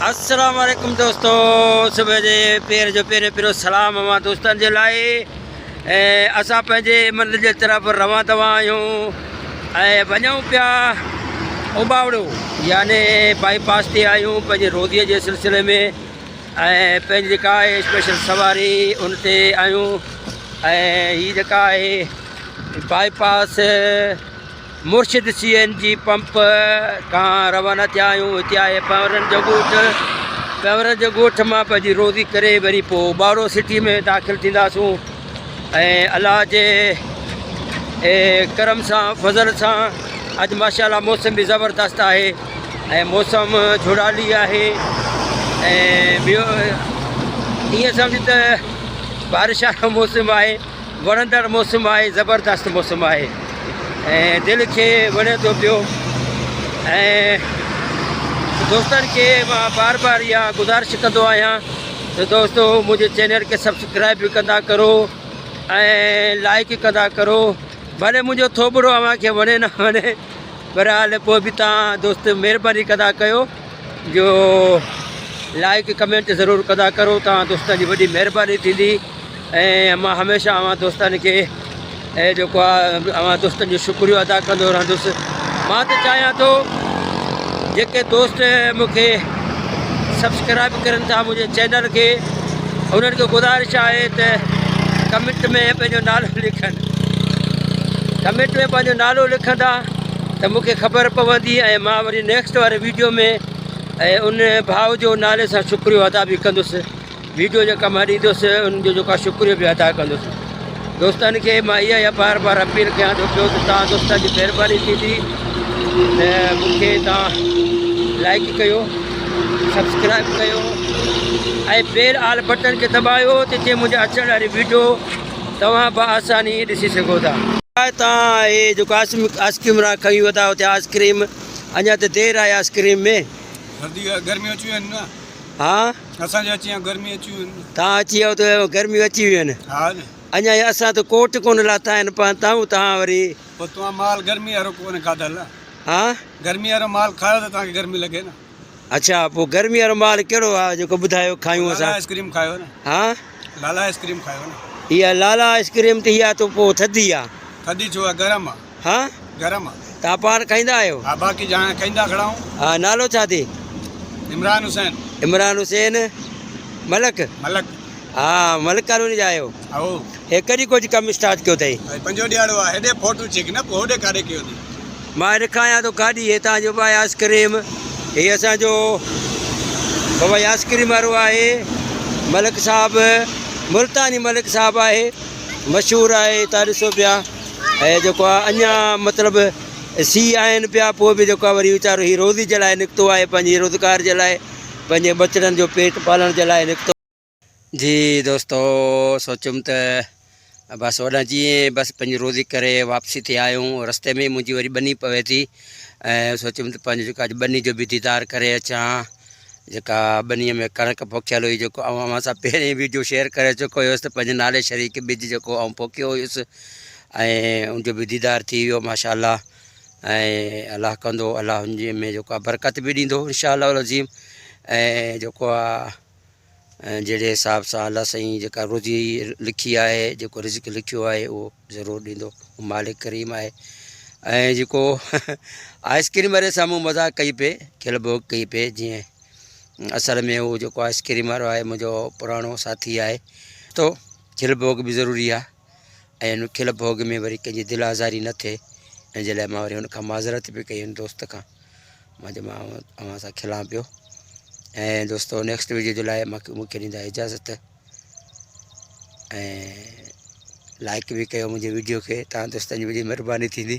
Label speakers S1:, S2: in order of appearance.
S1: السلام عليڪم دوستو صبح جي پير جو پهريون پهريون سلام اوهان دوستن جي لاء ۽ اسان پنهنجي منزل جي طرف روان دوان آهيون ۽ وڃون پيا اوٻاوڙو يعني بائي پاس تي آهيون پنهنجي روزي جي سلسلي ۾ ۽ پنهنجي جيڪا آهي اسپيشل سواري ان تي آهيون ۽ هي جيڪا آهي bypass Murshid C N G pump کان روانا ٿيا آهيون هتي آهي پنورن جو ڳوٺ پنورن جو ڳوٺ مان پنهنجي روزي ڪري وري پوء ٻاڙو سٽي ۾ داخل ٿينداسون ۽ الله جي ڪرم سان فضل سان اڄ ماشاء الله موسم به زبردست آهي ۽ موسم جھڙالي آهي ۽ ٻيو ائين سمجھ ته بارش وارو موسم آهي وڻندڙ موسم آهي زبردست موسم آهي ۽ دل کي وڻي ٿو پيو ۽ دوستن کي مان بار بار اها گذارش ڪندو آهيان ته دوستو منهنجي چينل کي سبسڪرائب به ڪندا ڪرو ۽ لائڪ ڪندا ڪرو ڀلي منهنجو ٿوبڙو اوهان کي وڻي نه وڻي بهرحال پوء به تان دوست مهرباني ڪندا ڪيو جو لائڪ ڪمينٽ ضرور ڪندا ڪرو تان دوستن جي وڏي مهرباني ٿيندي ۽ مان هميشه اوهان دوستن کي ۽ جيڪو آهي اوهان دوستن جو شڪريو ادا ڪندو رهندس مان ته چاهيان ٿو جيڪي دوست مونکي سبسڪرائب ڪرن ٿا منهنجي چينل کي انهن کي گذارش آهي ته ڪمينٽ ۾ پنهنجو نالو لکن ڪمينٽ ۾ پنهنجو نالو لکندا ته مونکي خبر پوندي ۽ مان وري نيڪسٽ واري ويڊيو ۾ ۽ ان ڀاء جو نالي سان شڪريو ادا به ڪندس ويڊيو جيڪا مان ڏيندس ان جو جيڪو شڪريو به ادا ڪندس دوستن کي مان اها ئي بار بار اپيل ڪيان ٿو پيو ته تان دوستن جي مهرباني ٿيندي ته مونکي تان لائڪ ڪيو سبسڪرائب ڪيو ۽ بيل آل بٽن کي دٻايو ته جي منهنجي اچڻ واري ويڊيو توهان با آساني ڏسي سگهو ٿا. تان هي جيڪو آئسڪريم را کڻي ويو ٿا اتي آئسڪريم اڃا ته دير آهي آئسڪريم ۾.
S2: سردي گرمي اچي ويون آهن نه.
S1: ها.
S2: اسان جي اچي ويا گرمي اچي ويون آهن.
S1: تان اچي ويا ته گرميون اچي ويون آهن.
S2: ها نه.
S1: اڃا اسان ته ڪوٽ ڪونه لاٿا آهن پهتا آهيون تان وري.
S2: پوء توهان مال گرمي وارو ڪونه کاڌل نه.
S1: ها.
S2: گرمي وارو مال کايو ته توهان کي گرمي لڳي نه.
S1: اڇا پوء گرمي وارو مال ڪهڙو آهي جيڪو ٻڌايو کايون اسان.
S2: لالا آئسڪريم کايو نه.
S1: ها.
S2: لالا آئسڪريم کايو نه.
S1: اها لالا آئسڪريم ته اها ته پوء ٿڌي آ.
S2: ٿڌي ڇو آ گرم آ.
S1: ها.
S2: گرم آ.
S1: تان پاڻ کائيندا آهيو؟
S2: ها باقي جاڻ کائيندا کڙا آهون.
S1: ها نالو ڇا ٿي؟
S2: عمران حسين.
S1: عمران حسين ملڪ.
S2: ملڪ.
S1: ها ملڪ ڪالوني جا آهيو.
S2: هائو.
S1: هي ڪڏهن ڪجهه ڪم اسٽارٽ ڪيو اٿئي؟
S2: هي پنجون ڏيهاڙو آ هيڏي فوٽو ڇڪ نه پوء هوڏي ڪاڏي ڪيو اٿئي.
S1: مان رکايان ٿو گاڏي هي تان جو به آئس ڪريم هي اسان جو بابا آئس ڪريم وارو آهي ملڪ صاحب ملتاني ملڪ صاحب آهي مشهور آهي تان ڏسو پيا ۽ جيڪو آ اڃا مطلب سي آهن پيا پوء به جيڪو آ وري ويچارو هي روزي جي لاء نڪتو آهي پنهنجي روزگار جي لاء پنهنجي ٻچڙن جو پيٽ پالڻ جي لاء نڪتو. جي دوستو سوچيم ته بس هوڏانهن جيئن بس پنهنجي روزي ڪري واپسي تي آيون رستي ۾ منهنجي وري ٻني پوي ٿي ۽ سوچيم ته پنهنجو جيڪو اڄ ٻني جو به ديدار ڪري اچان جيڪا ٻنيء ۾ ڪڻڪ پوکيل هئي جيڪو آئون اوهان سان پهرين ويڊيو شيئر ڪري چڪو هيس ته پنهنجي نالي شريڪ ٻج جيڪو آئون پوکيو هيس ۽ ان جو به ديدار ٿي ويو ماشاء الله ۽ الله ڪندو الله ان جي ۾ جيڪو آهي برڪت به ڏيندو انشاء الله العظيم ۽ جيڪو آهي جهڙي حساب سان الله سائين جيڪا روزي لکي آهي جيڪو رزق لکيو آهي اهو ضرور ڏيندو مالڪ ڪريم آهي ۽ جيڪو آئسڪريم واري سان مون مذاق ڪئي پئي کل ڀوڳ ڪئي پئي جيئن اصل ۾ هو جيڪو آئسڪريم وارو آهي منهنجو پراڻو ساٿي آهي تو کل ڀوڳ به ضروري آهي ۽ ان کل ڀوڳ ۾ وري ڪنهن جي دل آزاري نه ٿئي ان جي لاء مان وري هن کان معذرت به ڪئي هن دوست کان مان چيو مان اوهان سان کلان پيو ۽ دوستو نيڪسٽ ويڊيو جي لاء مونکي ڏيندا اجازت ۽ لائڪ به ڪيو منهنجي ويڊيو کي تان دوستن جي وڏي مهرباني ٿيندي.